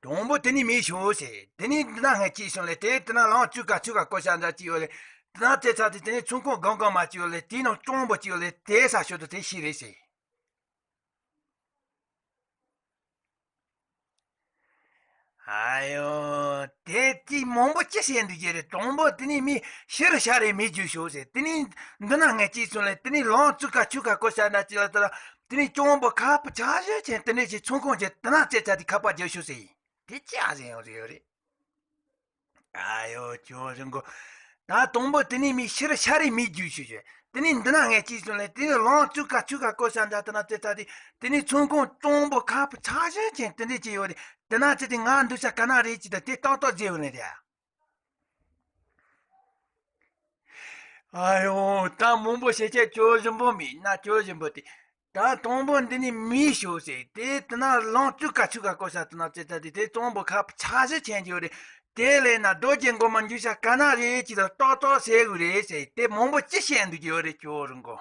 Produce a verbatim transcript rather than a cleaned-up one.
དང་པོ་དེ་ནི་མི་ཤོག་ཟེར། དེ་ནི་འདི་ན་ངས་ཅིག་སོང་ལས་དེ་དེ་ན་ལང་བཅུ་ཀ་ཆུ་ཀ་ཀོ་ཤ་འདྲ་ཅིག་ཡོད་ལས། དེ་ན་ཙེ་ཚ་དེ་དེ་ནི་ཚོང་ཁང་སྒང་ག་མ་ཅིག་ཡོད་ལས། དེ་ནང་གཙང་པོ་ཅིག་ཡོད་ལས། དེ་ས་ཤོད་དུ་དེ་ཤི་རེད་ཟེར། ཨ་ཡོ། དེ་ཅི་མང་པོ་ཅི་བཤད་འདུག་ཀྱི་རེད། དང་པོ་དེ་ནི་མི་ཤི་རུ་ཤ་རེ་མི་རྒྱུ་ཤོག་ཟེར། དེ་ནི་འདི་ན་ངས་ཅིག་སོང་ལས་དེ་ནི་ལང་བཅུ་ཀ་ཆུ་ཀ་ཀོ་ཤ་འདྲ་ཅིག་ལ་དེ་ལ་དེ་ནི་གཙང་པོ་ཁ་པ་ཆ་ཤོད་ཅན་དེ་འདྲ་ཅིག་ཚོང་ཁང་ཅན་དེ་ན་ཙེ་ཚ་དེ་ཁ་པ་རྒྱུ་ཤོག་ཟེར། དེ་ཅི་ཨ་ཟེར་ཡོང་ཟེར་ཡོད་རེད། ཨ་ཡོ། ཅོ་རི་མགོ། ད་དང་པོ་དེ་ནི་མི་ཤི་རུ་ཤ་རེ་མི་རྒྱུ་ཤོག་ཟེར། དེ་ནི་འདི་ན་ངས་ཅིག་སོང་ལས་དེ་ནི་ལང་བཅུ་ཀ་ཆུ་ཀ་ཀོ་ཤ་འདྲ་དེ་ན་ཙེ་ཚ་དེ་དེ་ནི་ཚོང་ཁང་གཙང་པོ་ཁ་པ་ཆ་ཤོད་ཅན་དེ་འདྲ་ཅིག་ཡོད་རེད། དེ་ན་ཙེ་དེ་ང་འདུག་ས་ག་ན་རེད་ཅིག་ད་དེ་ཏག་ཏག་བརྗེ་བ་ནི་རེད། ཨ་ཡོ། ད་མང་པོ་བཤད་ཆེད་ཅོ་རི་མགོ་མི་ན་ཅོ་རི་མགོ་དེ། ད་དང་པོ་འདི་ནི་མི་ཤོག་ཟེར། དེ་དེ་ན་ལང་བཅུ་ཀ་ཆུ་ཀ་ཀོ་ཤ་དེ་ན་ཙེ་ཚ་དེ་དེ་གཙང་པོ་ཁ་པ་ཆ་ཤོད་ཅན་ཡོད་རེད། དེ་ལས་ན་རྡོ་རྗེ་མགོ་མ་འཇུ་ཤ་ག་ན་རེད་ཅིག་ད་ཏག་ཏག་ཟེར་དགོས་རེད་ཟེར། དེ་མང་པོ་ཅི་བཤད་འདུག་ཡོད་རེད་ཅོ་རི་མགོ།